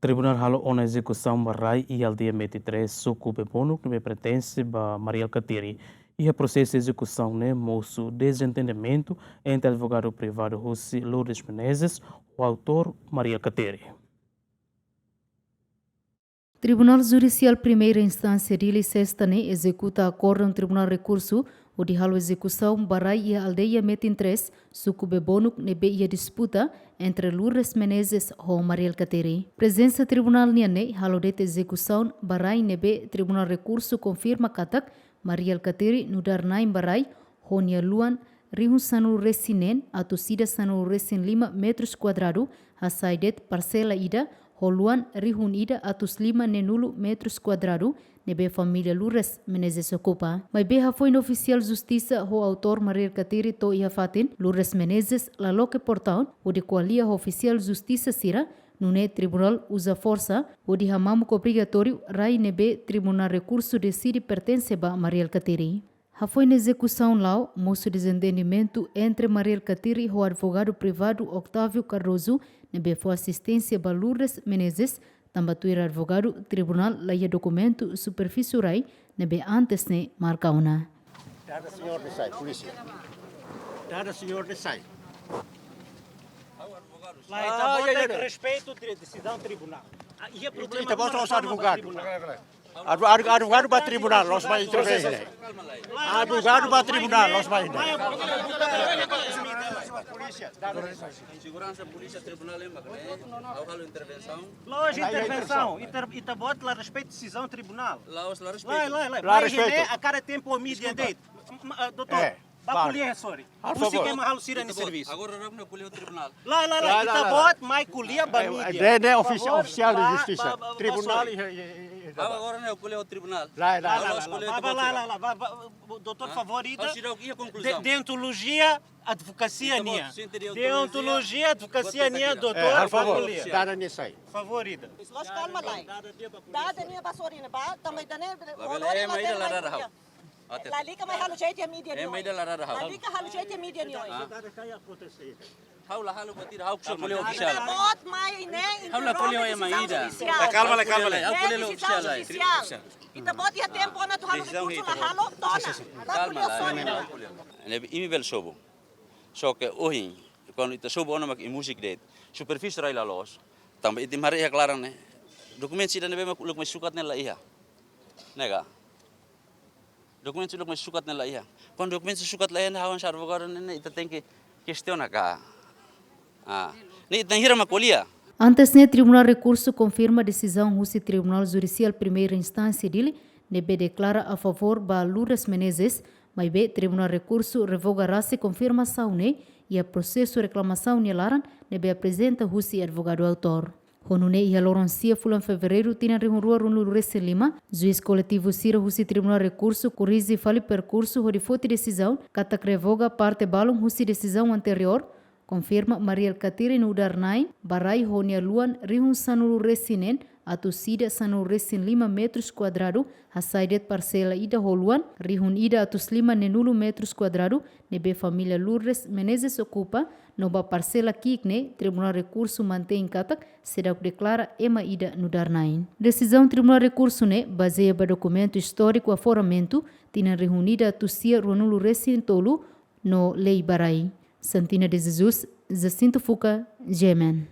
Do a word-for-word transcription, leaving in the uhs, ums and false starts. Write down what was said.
Tribunál halo ona ezekusaun ba rai iha aldeia Metin três, suku Bebonuk, ne'ebé pertense ba Mari Alkatiri. Iha prosesu ezekusaun ne'e mosu dezentendimentu entre advogadu privadu husi Lourdes Menezes ho autór Mari Alkatiri. Tribunál Judisiál Primeira Instánsia Dili sesta ne'e ezekuta akórdon Tribunál Rekursu hodi halo ezekusaun ba rai iha aldeia Metin três, suku Bebonuk, ne'ebé iha disputa entre Lourdes Menezes ho Mari Alkatiri. Prezensa tribunál nian ne'e halo de'it ezekusaun ba rai ne'ebé Tribunál Rekursu konfirma katak Mari Alkatiri nu'udar na'in ba rai ho nia luan rihun sanulu-resin-neen atus ida sanulu-resin-lima metrus kuadradu hasai de'it parsela ida ho luan rihun ida atus lima-neenulu metrus kuadradu ne'ebé família Lourdes Menezes okupa. Maibé hafoin ofisiál justisa ho autór Mari Alkatiri to'o iha fatin, Lourdes Menezes la loke portaun hodi ko'alia ho ofisiál justisa sira, nune'e tribunál uza forsa hodi hamamuk obrigatóriu rai ne'ebé Tribunál Rekursu deside pertense ba Mari Alkatiri. Hafoin ezekusaun la'o, mosu dezentendimentu entre Mari Alkatiri ho advogadu privadu Octávio Cardoso, ne'ebé fó asisténsia ba Lourdes Menezes, tanba tuir advogadu, tribunál la iha dokumentu superfísie rai ne'ebé antes ne'e marka ona. Dada señór de sai, polísia. Dada señór de sai. Lá, ah, ita bota ya, ya, ya. Respeita a desizaun tribunál. Ah, e é problema ita bota os advogadu. Advo-, advo-, advogadu ba tribunál, la'ós mai intervene. Advogadu ba tribunál, la'ós mai. Seguransa, polísia, tribunál, ema, ne'e. Ha'u halo intervensaun. La'ós intervensaun, ita, ita-boot la respeita desizaun tribunál. La'ós la respeita. Lá, lá, lá. La respeita. A kada tempu mídia de'it. M-, m-, ah, doutór. É. Ba ko'alia, sorry. Por favor. Husik ema halo sira-nia servisu. Agora rokna ko'alia ho tribunál. Lá, lá, lá. Lá, lá, lá. Ita-boot mai ko'alia ba mídia. Ne'e, ne'e ofisi-, ofisiál de justisa. Tribunál, sorry. Ha'u agora ne'e ko'alia ho tribunál. Lá, lá, lá. Ba, ba, lá, lá, lá. Ba, ba, doutór, favór, ita. Ha'u seidauk iha konkluzaun. De-, deontolojia, advokasia nian. Deontolojia, advokasia nian, doutór, ba ko'alia. Dada nia sai. Favór, ita. Loos, kalma lai. Dada nia ba sorry ne'e ba, tanba ita ne'e, labele, ema ida la dada ha'u. Lalika mai halo jeje mídia nian. Ema ida la dada ha'u. Lalika halo jeje mídia nian. Ah. Ha'u la halo buat ida, ha'u só ko'alia ofisiál. Ita-boot mai ne'e. Ha'u la ko'alia ema ida. Kalma lai, kalma lai. Ha'u ko'alia ofisiál lai. Ita-boot iha tempu ona atu halo rekursu la halo, to'o ona. Kalma lai, ha'u ko'alia. Ne'e imi bele sobu. Só ke ohin, kuandu ita sobu ona mak imi husik de'it. Superfísie rai la loos. Tanba ita haree iha klaran ne'e. Dokumentu sira ne'ebé mak uluk mai sukat ne'e la iha. Ne'e ka? Dokumentu uluk mai sukat ne'e la iha. Kuandu dokumentu sukat la iha, ne'e ha'u hanesan advogadu ne'e, ne'e ita tenke kestiona ka. Ah. Ne'e ita hira mak ko'alia. Antes ne'e Tribunál Rekursu konfirma desizaun husi Tribunál Judisiál Primeira Instánsia Dili, ne'ebé deklara a favór ba Lourdes Menezes, maibé Tribunál Rekursu revoga rasik konfirmasaun ne'e, iha prosesu reklamasaun nia laran, ne'ebé aprezenta husi advogadu autór. Ho nune'e iha loron sia fulan Fevereiru tinan rihun rua ruanulu-resin-lima, juís koletivu sira husi Tribunál Rekursu korrije fali perkursu hodi foti desizaun, katak revoga parte balun husi desizaun anteriór, konfirma Mari Alkatiri nu'udar na'in ba rai ho nia luan rihun sanulu-resin-neen atus ida sanulu-resin-lima metrus kuadradu, hasai de'it parsela ida ho luan rihun ida atus lima-neenulu metrus kuadradu, ne'ebé família Lourdes Menezes okupa, no ba parsela ki'ik ne'e Tribunál Rekursu mantein katak seidauk deklara ema ida nu'udar na'in. Desizaun Tribunál Rekursu ne'e bazeia ba dokumentu istóriku aforamentu tinan rihun ida atus sia ruanulu-resin-tolu no lei ba rai. Santina de Jesus, Jacinto Fuca, G M N.